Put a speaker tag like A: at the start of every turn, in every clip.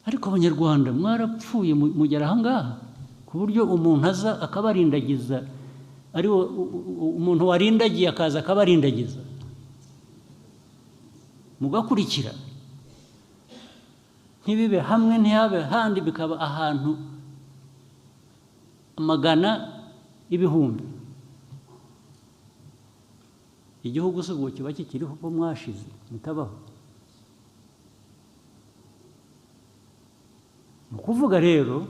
A: Ariko Abanyarwanda mwarapfuye mugera ahangaha ku buryo umuntu aza akabarindagiza, ari umuntu warindagiye akaza akabarindagiza mugakurikira, ntibibe hamwe ntihabe handi, bikaba ahantu amagana ibihumbi. Igihugu se ubwo kiba kikiriho ko mwashize mutabaho? Ni ukuvuga rero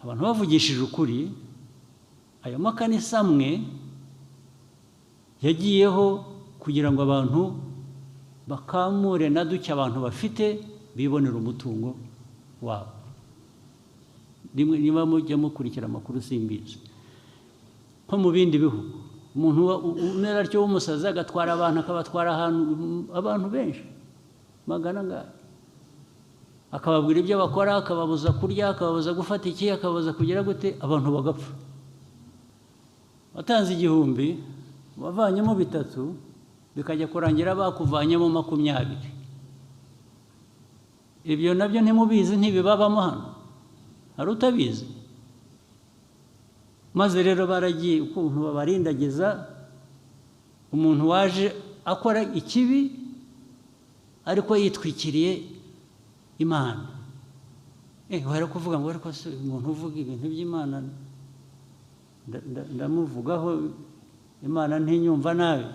A: abantu bavugishije ukuri, ayo makanisa amwe yagiyeho kugira ngo abantu bakamure na duke abantu bafite bibonera umutungo wabo. Rimwe niba mujya mukurikira amakuru simbizi, nko mu bindi bihugu umuntu umera atyo w'umusazi agatwara abantu, akabatwara ahantu abantu benshi magana angahe, akababwira ibyo bakora, akababuza kurya, akababuza gufata iki, akababuza kugira gute, abantu bagapfa. Watanze 1000 wavanyemo 3 bikajya kurangira bakuvanyemo 20. Ibyo nabyo ntimubizi, ntibibabamo hano, hari utabizi? Maze rero baragiye ukuntu babarindagiza, umuntu waje akora ikibi ariko yitwikiriye Imana. Wari kuvuga ngo ariko se umuntu uvuga ibintu by'Imana ndamuvugaho, Imana ntinyumva nabi.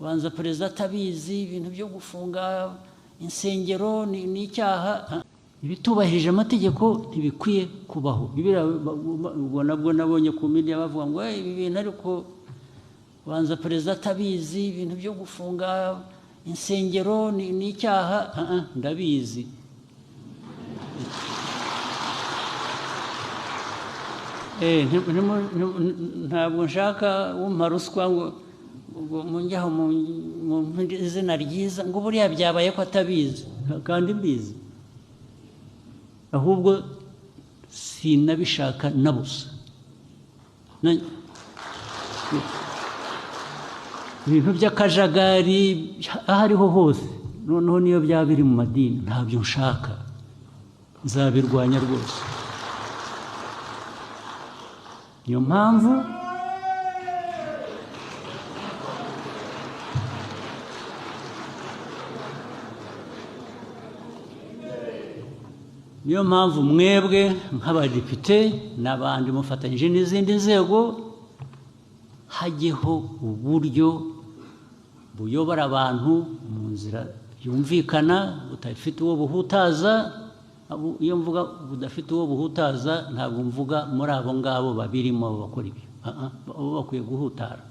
A: Banza perezida atabizi, ibintu byo gufunga insengero ni icyaha. Ibitubahirije amategeko ntibikwiye kubaho. Ubwo nabwo nabonye ku media bavuga ngo ibi bintu, ariko banza perezida atabizi, ibintu byo gufunga insengero ni icyaha. Ndabizi. Ntabwo nshaka umpa ruswa ngo munjyaho mu izina ryiza ngo buriya byabaye ko atabizi, kandi mbizi. Ahubwo sinabishaka na busa. Ibintu by'akajagari aho ariho hose, noneho niyo byaba biri mu madini, ntabyo nshaka, nzabirwanya rwose. Niyo mpamvu mwebwe nk'abadepite n'abandi mufatanyije n'izindi nzego, hajyeho uburyo buyobora abantu mu nzira yumvikana, budafite uwo buhutaza. Iyo mvuga budafite uwo buhutaza, ntabwo mvuga muri abo ngabo babirimo bakora ibyo, abo bakwiye guhutara.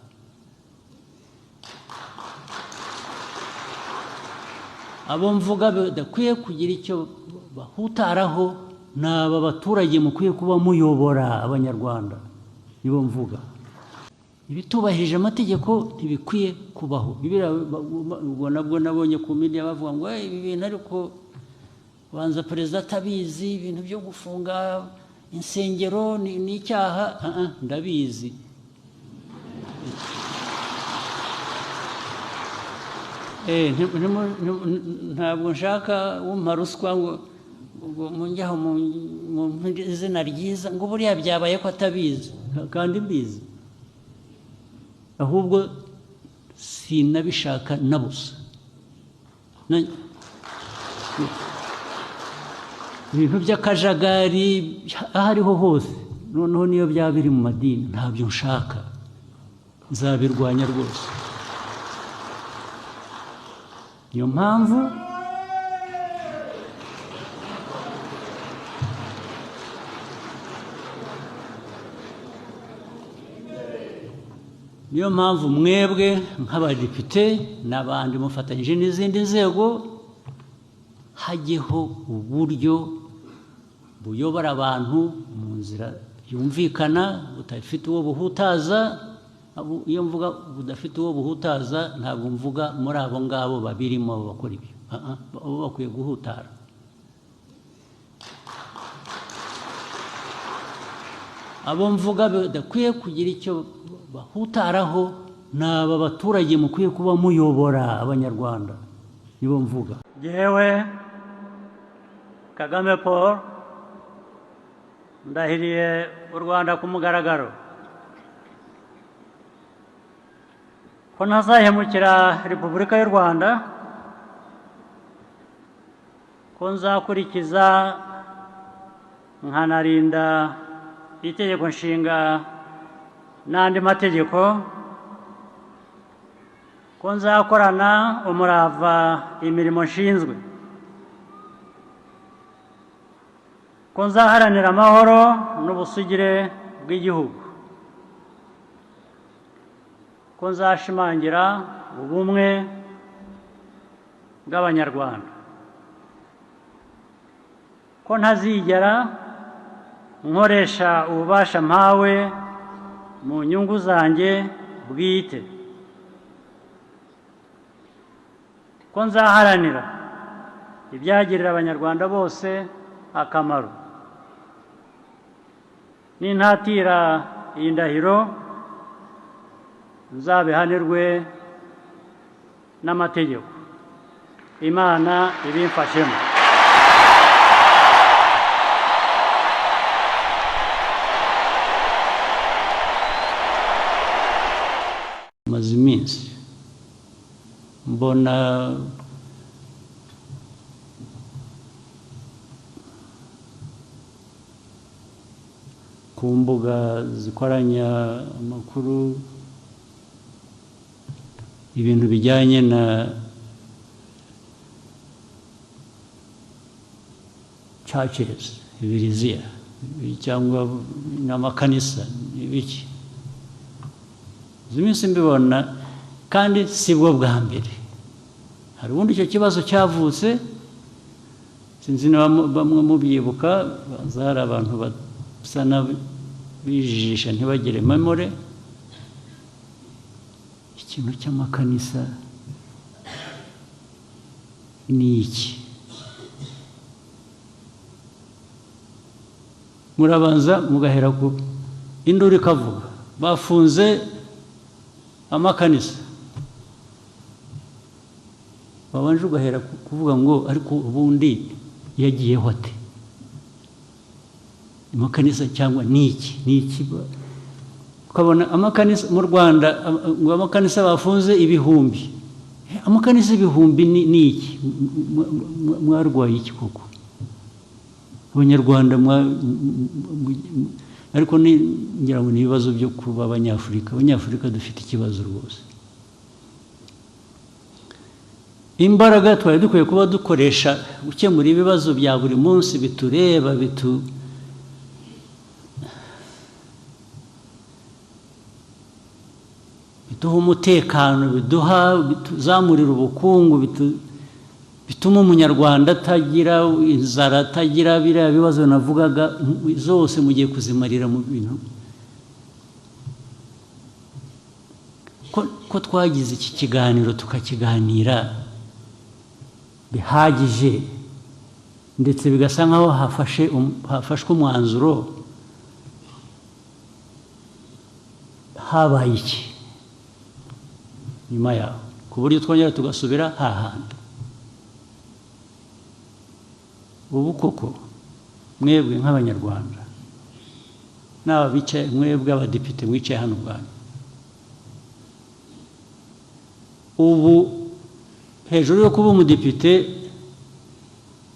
A: Abo mvuga badakwiye kugira icyo bahutaraho ni aba baturage mukwiye kuba muyobora, Abanyarwanda nibo mvuga. Ibitubahirije amategeko ntibikwiye kubaho. Ubwo nabwo nabonye ku media bavuga ngo ibi bintu, ariko banza perezida atabizi, ibintu byo gufunga insengero ni icyaha. Ndabizi. Ntabwo nshaka umpa ruswa ngo munjyaho mu izina ryiza ngo buriya byabaye ko atabizi, kandi mbizi. Ahubwo sinabishaka na busa. Ibintu by'akajagari aho ariho hose, noneho niyo byaba biri mu madini, ntabyo nshaka, nzabirwanya rwose. Niyo mpamvu mwebwe nk'abadepite n'abandi mufatanyije n'izindi nzego, hajyeho uburyo buyobora abantu mu nzira yumvikana, budafite uwo buhutaza. Iyo mvuga budafite uwo buhutaza, ntabwo mvuga muri abo ngabo babirimo bakora ibyo, abo bakwiye guhutara. Abo mvuga badakwiye kugira icyo bahutaraho ni aba baturage mukwiye kuba muyobora, Abanyarwanda nibo mvuga.
B: Yewe
A: Kagame Paul, ndahiriye u Rwanda ku mugaragaro ko ntazahemukira Repubulika y'u Rwanda, ko nzakurikiza nkanarinda Itegeko Nshinga n'andi mategeko, ko nzakorana umurava imirimo nshinzwe, ko nzaharanira amahoro n'ubusugire bw'igihugu, ko nzashimangira ubumwe bw'Abanyarwanda, ko ntazigera nkoresha ububasha mpawe mu nyungu zanjye bwite, ko nzaharanira ibyagirira Abanyarwanda bose akamaro. Nintatira iyi ndahiro, nzabihanirwe n'amategeko. Imana ibimfashemo. Maze iminsi mbona ku mbuga zikoranya amakuru ibintu bijyanye na churches, ibiriziya cyangwa n'amakanisa n'ibiki. Izi minsi mbibona, kandi si bwo bwa mbere. Hari ubundi icyo kibazo cyavutse, sinzi niba bamwe mubyibuka, baza hari abantu basa n'abijijisha ntibagire memore. Ikintu cy'amakanisa ni iki? Murabanza mugahera ku induru ikavuga bafunze amakanisa, babanje ugahera kuvuga ngo ariko ubundi yagiyeho ate amakanisa, cyangwa ni iki? Ni iki? Ukabona amakanisa mu Rwanda, ngo amakanisa bafunze ibihumbi, amakanisa ibihumbi ni iki? Mwarwaye iki koko Abanyarwanda? Ariko ngira ngo ni ibibazo byo kuba Abanyafurika. Abanyafurika dufite ikibazo rwose. Imbaraga twari dukwiye kuba dukoresha gukemura ibibazo bya buri munsi bitureba, biduha umutekano, bituzamurira ubukungu, bituma Umunyarwanda atagira inzara, atagira biriya bibazo navugaga zose, mugiye kuzimarira mu bintu. Ko twagize iki kiganiro tukakiganira bihagije, ndetse bigasa nkaho hafashwe umwanzuro, habaye iki nyuma yaho ku buryo twongera tugasubira hahandi? Ubu koko mwebwe nk'Abanyarwanda, n'aba bicaye, mwebwe abadepite mwicaye hano ubwanyu, ubu hejuru yo kuba umudepite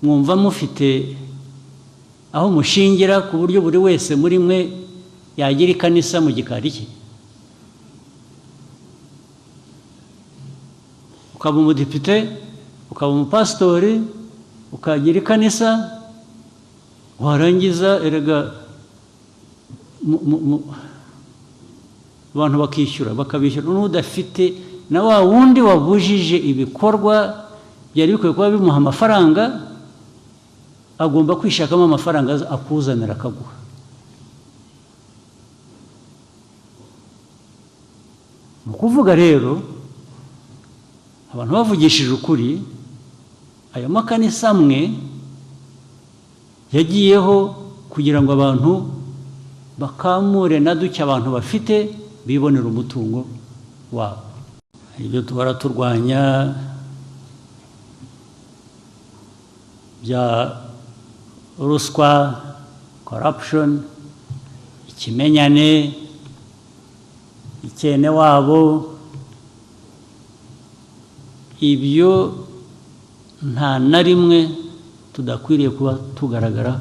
A: mwumva mufite aho mushingira ku buryo buri wese muri mwe yagira ikanisa mu gikari cye? Ukaba umudepite, ukaba umupasitori, ukagira ikanisa, warangiza erega abantu bakishyura, bakabishyura n'udafite, na wa wundi wabujije ibikorwa byari bikwiye kuba bimuha amafaranga, agomba kwishakamo amafaranga akuzanira akaguha. Ni ukuvuga rero abantu bavugishije ukuri, ayo makanisa amwe yagiyeho kugira ngo abantu bakamure na duke abantu bafite, bibonera umutungo wabo. Ibyo duhora turwanya bya Ruswa, corruption, ikimenyane, icyenewabo, ibyo nta na rimwe tudakwiriye kuba tugaragara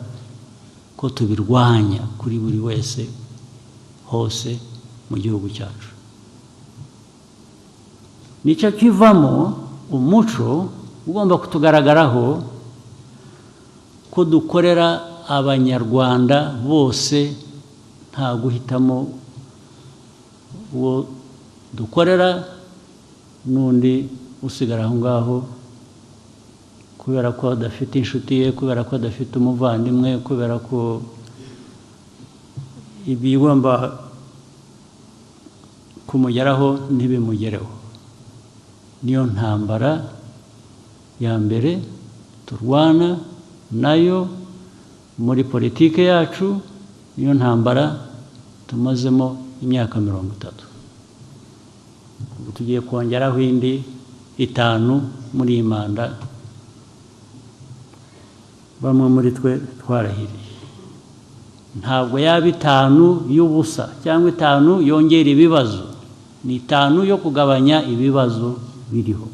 A: ko tubirwanya kuri buri wese hose mu gihugu cyacu. Nicyo kivamo umuco ugomba kutugaragaraho ko dukorera Abanyarwanda bose, nta guhitamo uwo dukorera n'undi usigara aho ngaho kubera ko adafite inshuti ye, kubera ko adafite umuvandimwe, kubera ko ibigomba kumugeraho ntibimugereho. Niyo ntambara ya mbere turwana nayo muri politike yacu, niyo ntambara tumazemo imyaka 30. Ubu tugiye kongeraho indi 5 muri iyi manda bamwe muri twe twarahiriye. Ntabwo yaba 5 y'ubusa cyangwa 5 yongera ibibazo, ni 5 yo kugabanya ibibazo biriho.